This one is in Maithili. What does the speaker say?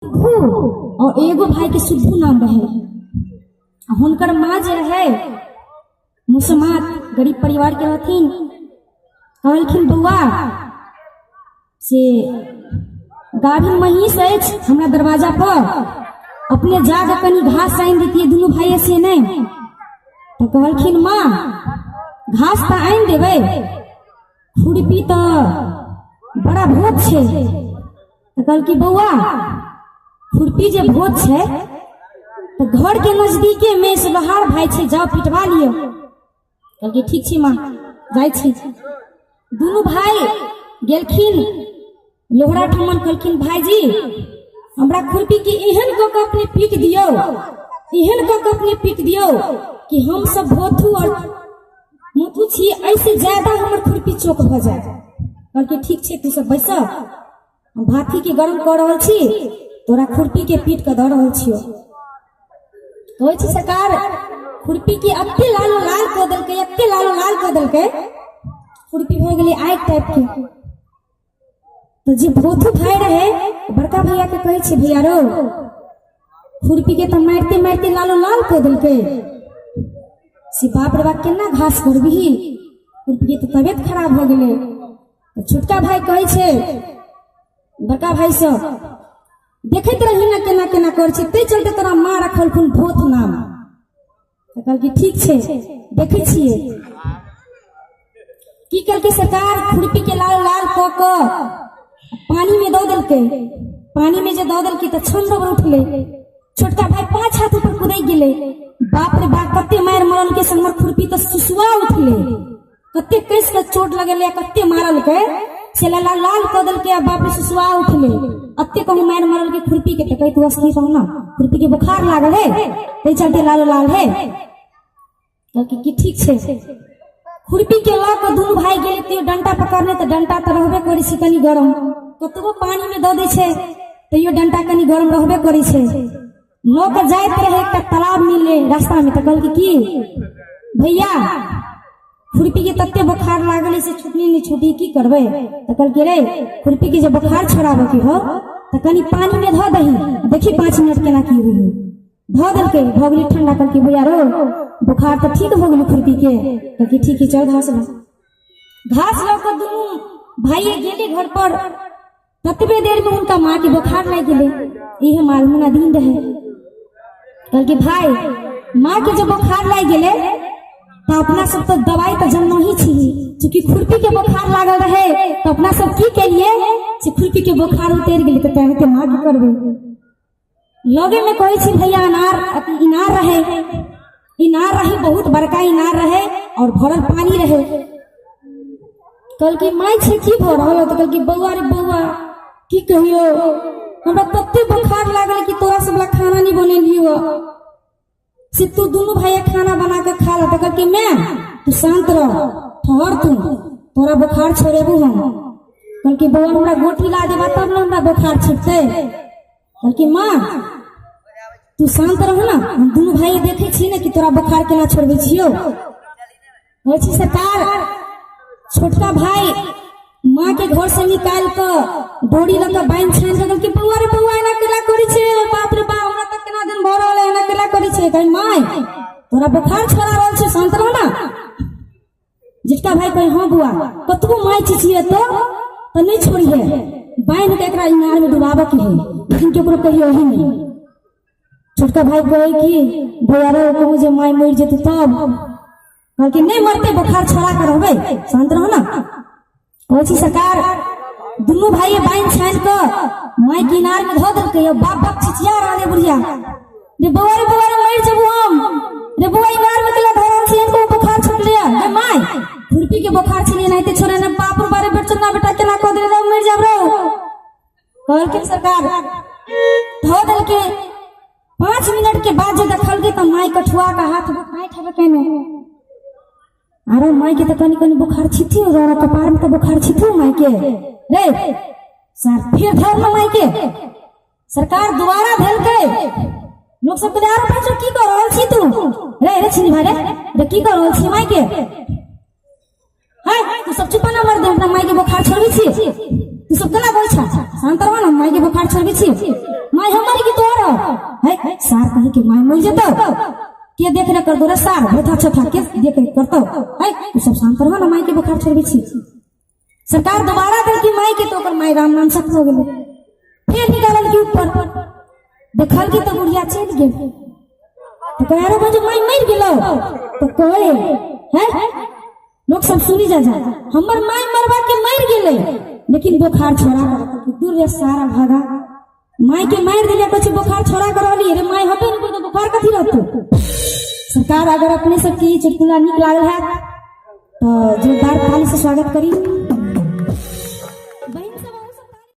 और एगो भाई के सुद्धू नाम रहे। आ हुनकर माँ जे रहे मुसमात, गरीब परिवार के रहथिन। कहलखिन बौआ से गाभिन महींस अछि हमरा दरवाजा पर, अपने जाके कनी घास आनि देतियै दुनू भाई से नहि। तऽ कहलखिन माँ घास तऽ आनि देबै, खुरपी तऽ बड़ा भोज छै। तऽ कहलकै बौआ खुरपी जे भोज छै तऽ घर के नजदीके में से लोहार भाई छै, जाओ पिटवा लियौ। कहलकै ठीक छै माँ, जाइ छी। दुनू भाई गेलखिन लोहरा ठमन। कहलखिन भाईजी हमरा खुरपी के एहन कऽ के अपने पीट दियौ, एहन कऽ के अपने पीट दियौ कि हम सब भोथू और मोथू छी, एहिसे ज्यादा हमर खुरपी चोक भऽ जाय। कहलकै ठीक छै, तू सब बैस, हम भाथी के गरम कऽ रहल छी, तोरा खुरपी के पीट कऽ दऽ रहल छियौ। कहै छै सरकार खुरपी के एते लालो लाल कऽ देलकै, एते लालो लाल कऽ देलकै, खुरपी भऽ गेलै आगि टाइप के। तऽ जे भोथू भाई रहे बड़का भैया के कहै छै भैया रो खुरपी के तऽ मारिते मारिते लालो लाल कऽ देलकै, से बाप रे बाप केना घास करबिही, खुरपी के तऽ तबियत खराब भऽ गेलै। तऽ छोटका भाई कहै छै बड़का भाई सँ देखैत रही ने केना केना करै छै, ताहि चलते तोरा माँ रखलखुन भोथ नाम। तऽ कहलकै ठीक छै देखै छियै। की केलकै सरकार खुरपी के लाल लाल कऽ कऽ पानी में दऽ देलकै। पानी में जे दऽ देलकै तऽ छन दबर उठलै। छोटका भाई 5 हाथ ऊपर कुदै गेलै। बाप रे बाप कते मारि मरलकै से हमर खुरपी तऽ सुसुआ उठलै, कते कस के चोट लगेलै, कते मारलकै से लाल लाल कऽ देलकै आ बाप रे सुसुआ उठलै। अते कहूँ मारि मरलकै खुरपी के। तऽ कहै तू अस्थिर रह ना, खुरपी के बुखार लागल है ताहि चलते लाल लाल है। कहलकै कि ठीक छै। खुरपी के लऽ कऽ दुनू भाई गेलै, तैयो डंटा पकड़ने तऽ डंटा तऽ रहबे करै छै कनि गरम, कतबो पानी में दऽ दै छै तैयो डंटा कनि गरम रहबे करै छै। लऽ कऽ जाइत रहै एकटा तालाब मिललै रास्ता में। तऽ कहलकै कि भैया खुरपी के तते बोखार लागल है से छुटनी नहीं छुटी, की करबै? तऽ कहलकै रे खुरपी के जे बोखार छोड़ाबऽ के हो तऽ कनि पानी में धऽ दही, देखी 5 मिनट केना की होइ है। धऽ देलकै, भऽ गेलै ठंडा। कहलकै भैया रो बोखार तऽ ठीक भऽ गेलै खुरपी के। कहलकै ठीक है चल घास लऽ। घास लऽ कऽ दुनू भाइये गेलै घर पर। ततबे देर में हुनका माँ के बोखार लागि गेलै। इहे माघ महीना दिन रहे। कहलकै भाई माँ के जब बोखार लागि गेलै तऽ अपना सब तऽ दवाई तऽ जननही छी, चूँकि खुरपी के बोखार लागल रहे तऽ अपना सब की केलिए से खुरपी के बोखार उतरि गेलै तऽ तेनाहिते माँ के करबै। लगे में कहै छी भैया अनार अथी इनार रहे, इनार रहे बहुत बड़का इनार रहे और भरल पानी रहे। कहलकै माय छै की भऽ रहल है? तऽ कहलकै बौआ रे बौआ की कहियो हमरा तते बोखार लागल कि तोरा सब ला खाना नहीं बनेलियो, से तू दुनू भाई खाना बना के खा ला। तऽ कहलकै माय तू शांत रह, ठहर तू, तोरा बोखार छोड़ेबू हम। कहलकै बौआ हमरा गोटी ला देबा तब ने हमरा बोखार छुटतै। कहलकै माँ तू शांत रह ना, हम दुनू भाई देखे छी ने कि तोरा बोखार केना छोड़बै छियौ। कहै छी सरकार छोटका भाई माँ के घर से निकाल कऽ डोरी लऽ कऽ बान्हि छानि कऽ कहलकै बौआ रे बौआ एना केना करै छै, बाप रे बाप हमरा तऽ केना दिन भऽ रहल है, एना केना करै छै। कहै माय तोरा बोखार छोड़ा रहल छै, शांत रह ना। जेठका भाई कहे हाँ बुआ कतबो माय चिचिए तो नहीं छोड़िए, बांध के एकरा इनार में डुबाबऽ के है, लेकिन केकरो कहियो ही नहीं। छोटका भाई कहे कि बौआ रे कहूँ जे माय मरि जेतै तब। कहलकै नहीं मरते, बोखार छोड़ा के रहबै, शांत रहो ना। कहै छी सरकार दुनू भाई बान्हि छानि कऽ माय के इनार में धऽ देलकै। बाप बाप चिचिया रहल है बुढ़िया, रे बौआ रे बौआ रे मरि जेबू हम, रे बौआ इनार में केला धऽ रहल छी, इनको बोखार छुटले रे माय खुरपी के बोखार छलै एनाहिते छोड़े ने, बाप रे बारे बेटा ना बेटा केना कऽ देले रे मरि जाब रो। कहलखिन सरकार धऽ देलकै। 5 मिनट के बाद जे देखलकै तऽ माय कठुआ के हाथ काटि हेबे केने। अरे माय के तऽ कनि कनि बोखार छिथी हो रहा, कपार में तऽ बोखार छिथू माय के रे सर, फिर धर न माय के। सरकार दोबारा भेलकै, लोक सब कहले अरे भाई की कर रहल छी तू रे, रे छिनी भाई रे, रे की कर रहल छी माय के, है तू सब चुप ना मर दे, अपना माय के बोखार छोड़बी छी तू सब केना कहै छा, शांत रह ना, माय के बोखार छोड़बी छी। माय हमर की तोहर है सार कहीं के माय मर जेतौ के देख रेख कर दो रे सार भोथा छथा के देख रेख करतौ है तू सब शांत रह ना, माय के बोखार छोड़बै छी। सरकार दोबारा देलकी माय के तो ओकर माय राम नाम सत्य हो गेलै। फेर निकालल की ऊपर देखल की तो बुढ़िया चलि गेल। तो कहे अरे भौजी माय मरि गेलौ। तो कहे है लोग सब सुनी जा जा हमर माय मरबा के मरि गेलै लेकिन बोखार छोड़ा के रखलकै। दूर रे सारा भागा माय के मारि देलियै, कहै छै बोखार छोड़ा के रहली रे माय हटो ने तो बोखार कथी रहतौ। सरकार अगर अपने सबके ई चुटकुला नीक लागल हैत तो जोरदार ताली से स्वागत करी।